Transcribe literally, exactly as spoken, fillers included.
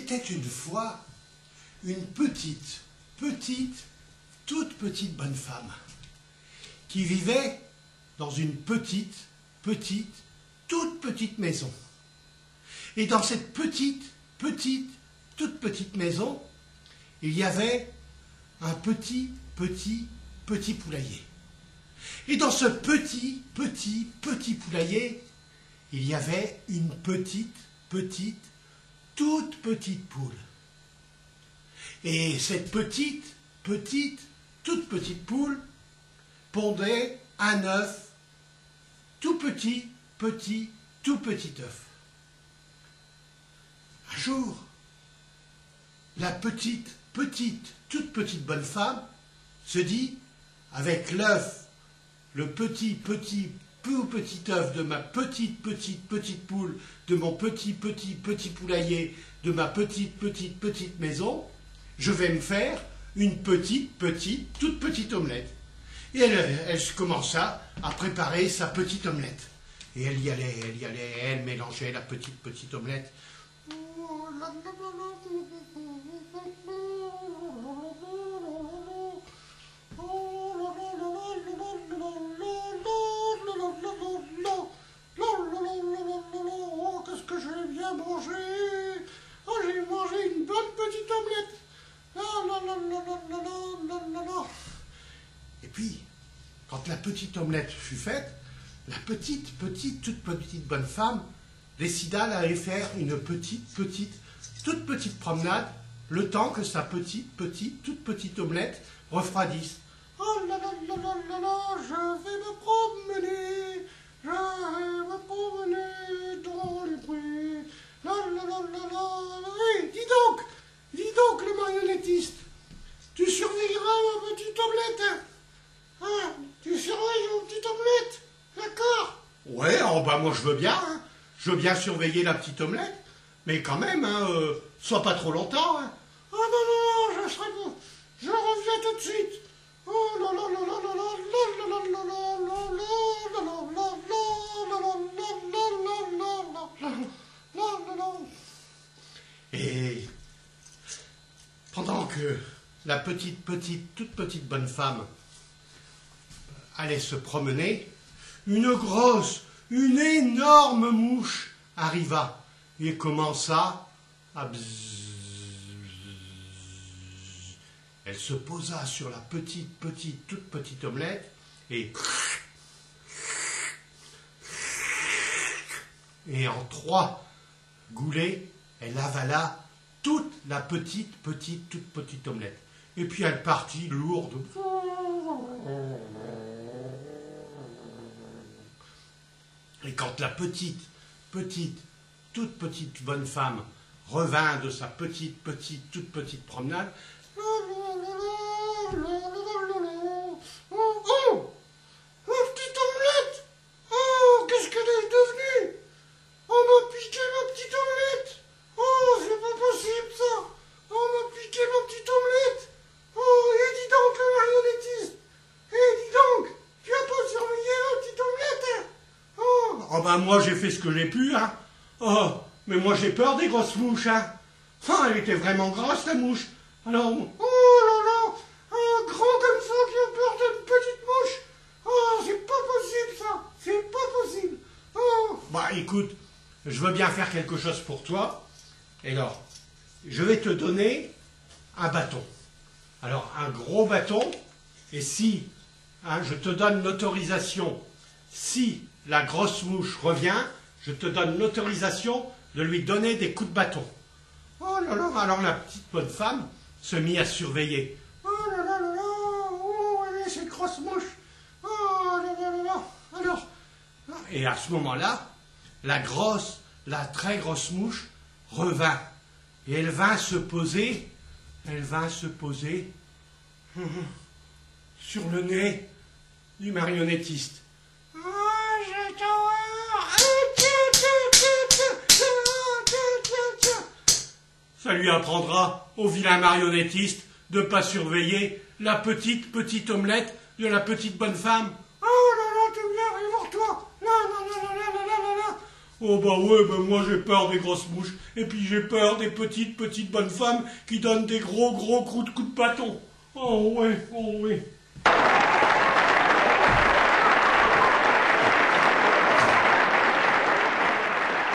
Était une fois une petite, petite, toute petite bonne femme qui vivait dans une petite, petite, toute petite maison. Et dans cette petite, petite, toute petite maison, il y avait un petit, petit, petit poulailler. Et dans ce petit, petit, petit poulailler, il y avait une petite, petite, toute petite poule. Et cette petite, petite, toute petite poule pondait un œuf, tout petit, petit, tout petit œuf. Un jour, la petite, petite, toute petite bonne femme se dit, avec l'œuf, le petit, petit, tout petit œuf de ma petite, petite, petite poule, de mon petit, petit, petit poulailler, de ma petite, petite, petite maison, je vais me faire une petite, petite, toute petite omelette. Et elle, elle commença à préparer sa petite omelette. Et elle y allait, elle y allait, elle mélangeait la petite, petite omelette. Oh, qu'est-ce que j'ai bien mangé. Oh, j'ai mangé une bonne petite omelette. Et puis, quand la petite omelette fut faite, la petite, petite, toute petite bonne femme décida d'aller faire une petite, petite, toute petite promenade, le temps que sa petite, petite, toute petite omelette refroidisse. Oh là là là là là là, je vais me promener, je vais me promener dans les prés. La la la la la. Hé, dis donc, dis donc, le marionnettiste, tu surveilleras ma petite omelette, hein ? Hein, tu surveilles ma petite omelette, d'accord ? Ouais, oh bah moi je veux bien, hein. Je veux bien surveiller la petite omelette, mais quand même, hein, euh, sois pas trop longtemps, hein. Ah non, non, non, je serai bon. Je reviens tout de suite. Oh là là là là là là là là là là là là là là là là. Et pendant que la petite, petite, toute petite bonne femme allait se promener, une grosse, une énorme mouche arriva et commença à bzzz, bzzz. Elle se posa sur la petite, petite, toute petite omelette et, et en trois goulées, elle avala toute la petite, petite, toute petite omelette. Et puis elle partit lourde. Et quand la petite, petite, toute petite bonne femme revint de sa petite, petite, toute petite promenade, oh, oh, ma petite omelette, oh, qu'est-ce qu'elle est devenue ? On m'a piqué ma petite omelette. Oh, c'est pas possible, ça. On m'a piqué ma petite omelette. Oh, et dis donc, le marionnettiste. Eh, dis donc, tu as pas surveillé ma petite omelette, hein ? Oh, oh, bah, moi, j'ai fait ce que j'ai pu, hein. Oh, mais moi, j'ai peur des grosses mouches, hein. Oh, elle était vraiment grosse, la mouche. Alors, oh là là, un grand comme ça qui a peur d'une petite mouche. Oh, c'est pas possible, ça. C'est pas possible. Oh. Bah, écoute, je veux bien faire quelque chose pour toi. Et alors, je vais te donner un bâton. Alors, un gros bâton, et si, hein, je te donne l'autorisation, si la grosse mouche revient, je te donne l'autorisation de lui donner des coups de bâton. Oh là là, alors la petite bonne femme se mit à surveiller. Oh là là là là, oh, elle est, cette grosse mouche. Oh là là là là. Alors, et à ce moment-là, la grosse, la très grosse mouche revint. Et elle vint se poser, elle vint se poser sur le nez du marionnettiste. Ah, je t'en... Ça lui apprendra au vilain marionnettiste de pas surveiller la petite, petite omelette de la petite bonne femme. Oh là là, t'es bien arrivé, toi. Là, là, là, là, là, là, là, là. Oh bah ouais, bah moi j'ai peur des grosses mouches. Et puis j'ai peur des petites, petites bonnes femmes qui donnent des gros, gros coups de, coups de bâton. Oh ouais, oh ouais.